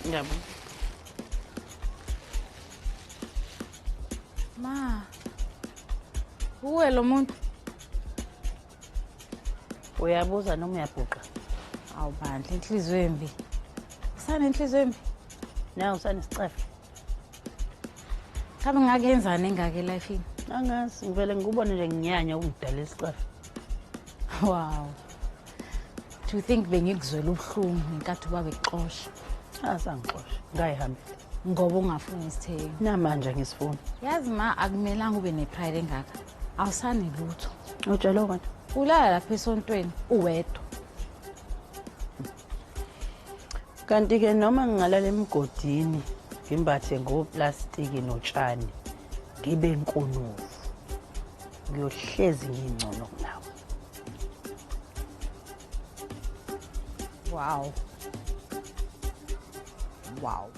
Ngiyabonga. Ma. Uwe lo muntu. Uyabuza noma uyabhuqa? Awu bandla inhliziyo embi. Usanenhliziyo embi. Nawe usanesicefe. Ngabe ngakenzani engaka elifini? Angazi ngivele ngikubone nje nginyanya ukungidala isicefe. Wow. To think bengikuzwela ubuhlungu ngenkathi ubaba ekuxosha. Asangixosha. Ngayihambela. Ngoba ungafuni isithembu. Namanje ngisifuna. Yazi ma akumelanga ube nepride engaka. Awusani lutho. Utshelwe kona. Ulala lapha esontweni uwedwa. Kanti-ke noma ngingalala emgodini ngimbathe ngoplastiki notshani ngibe nkonovu ngiyohlezi ngingcono kunawe. Wow. Wow.